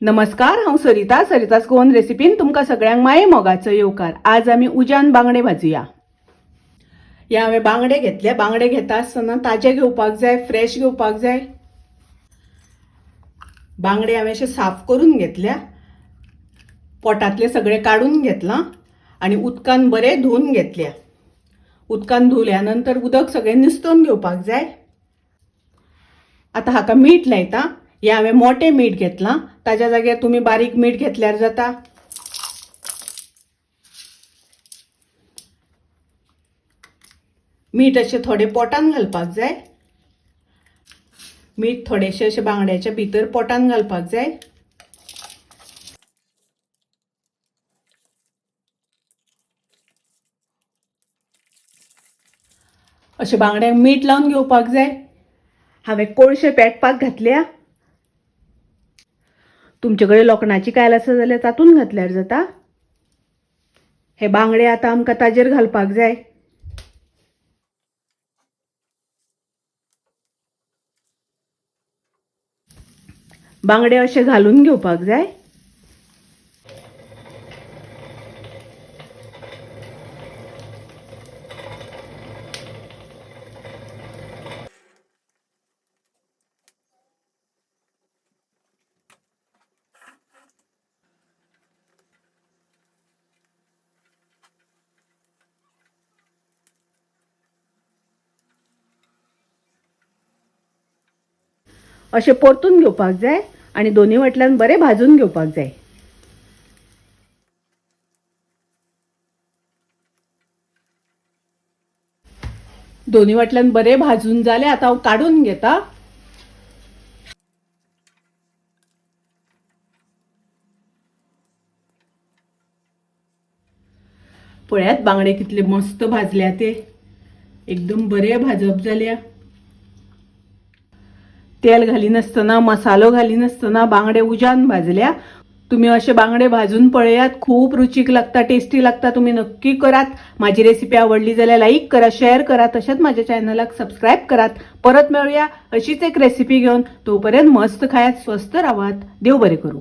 नमस्कार, हांव सरिता. सरिता's गोवन रेसिपीन तुमकां सगळ्यांक माये मोगाचो येवकार. आज आमी उज्यान बांगडे भाजुया. हे हांवें बांगडे घेतले. बांगडे घेता आसतना ताजे घेवपाक जाय, फ्रेश घेवपाक जाय. बांगडे हांवें अशे साफ करून घेतल्या, पोटांतले सगळे काडून घेतलां आनी उदकान बरें धुवन घेतल्या. उदकान धुल्या नंतर उदक सगळें निस्तोवन घेवपाक जाय. आतां हाका मीठ लायता. हें हांवें मोटें मीठ घेतलां, ताज्या जाग्यार तुमी बारीक मीठ घेतल्यार जाता. मीठ अशें थोडें पोटान घालपाक जाय. मीठ थोडेशें अशें बांगड्याच्या भितर पोटान घालपाक जाय. अशें बांगड्यांक मीठ लावन घेवपाक जाय. हांवें कोळशे पेटपाक घातल्या. तुमचे कडेन लोखणाची कायल आसा जाल्यार तातूंत घातल्यार जाता. हे बांगडे आतां आमकां ताजेर घालपाक जाय. बांगडे अशे घालून घेवपाक जाय. अशें परतून घेवपाक जाय आनी दोनी वटल्यान बरें भाजून घेवपाक जाय. दोनी वटल्यान बरें भाजून जालें, आतां हांव काडून घेता. पळयात बांगडे कितले मस्त भाजल्या ते, एकदम बरे भाजप जाल्या. तेल घालिनासतना, मसालो घालिनासतना बांगडे उज्यान भाजल्या. तुम्ही असे बांगडे भाजून पळयात, खूप रुचीक लागता, टेस्टी लागता. तुम्ही नक्की करात. माझी रेसिपी आवडली जाल्यार लाईक करा, शेअर करा, तशेंच माझ्या चॅनलाक सबस्क्राईब करात. परत मेळूया अशीच एक रेसिपी घेवन. तोपर्यंत मस्त खायात, स्वस्थ रावात. देव बरें करूं.